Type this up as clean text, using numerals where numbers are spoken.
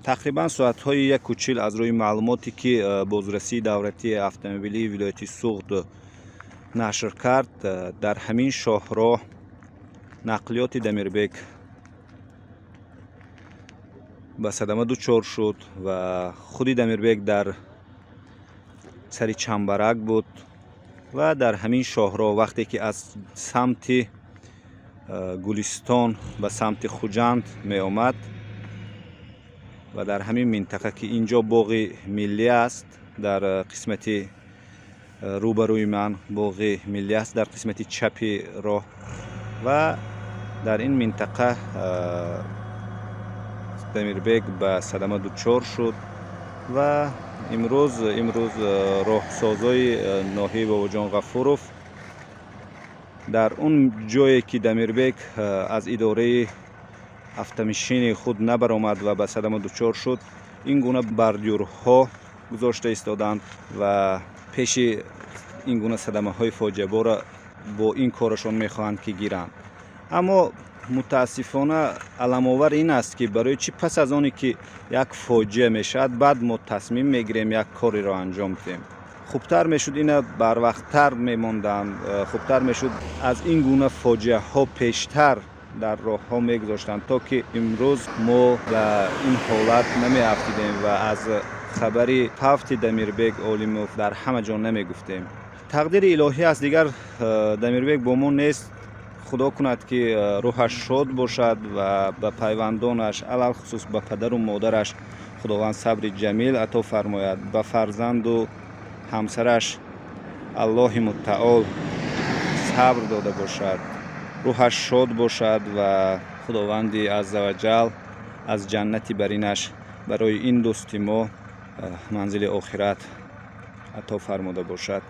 Тақрибан соатҳои 1:40, аз рӯи маълумоте, ки бозрасии давлатии автомобилии вилояти Суғд нашр кард, дар ҳамин шоҳроҳ нақлиёти Дамирбек ба садама дучор шуд ва худи Дамирбек дар сари чамбарак буд. Ва дар ҳамин шоҳроҳ, вақте ки аз самти Гулистон ба самти Хуҷанд меомад ва дар ҳамин минтақа, ки ин ҷо боғи миллӣ аст, дар қисмати рӯбарӯи ман боғи миллӣ аст, дар қисмати чапи роҳ, ва дар ин минтақа Дамирбек ба садама дучор шуд. Ва имрӯз роҳсозои ноҳияи Бобоҷон Ғафуров дар он ҷое, ки Дамирбек аз идораи автомошини худ набаромад ва ба садама дучор шуд, ин гуна бордюрҳо гузошта истоданд ва пеши ин гуна садамаҳои фоҷиаборро бо ин корашон мехоҳанд, ки гиранд. Аммо мутаассифона, аламовар ин аст, ки барои чӣ пас аз оне ки як фоҷиа мешавад, баъд мо тасмим мегирем, як кореро анҷом диҳем? Хубтар мешуд, ина барвақттар мемонданд, хубтар мешуд, аз ин гуна фоҷиаҳо пештар дар роҳҳо мегузоштанд, то ки имрӯз мо ба ин ҳолат намеафтидем ва аз хабари фавти Дамирбек Олимов дар ҳама ҷо намегуфтем. Тақдири илоҳӣ аст, дигар Дамирбек бо мо нест. Худо кунад, ки рӯҳаш шод бошад ва ба пайвандонаш, алалхусус ба падару модараш, Худованд сабри ҷамил ато фармояд, ба фарзанду ҳамсараш Аллоҳи муттаол сабр дода бошад. Рӯҳаш шод бошад ва Худованди аззаваҷал аз ҷаннати баринаш барои ин дӯсти мо манзили охират ато фармуда бошад.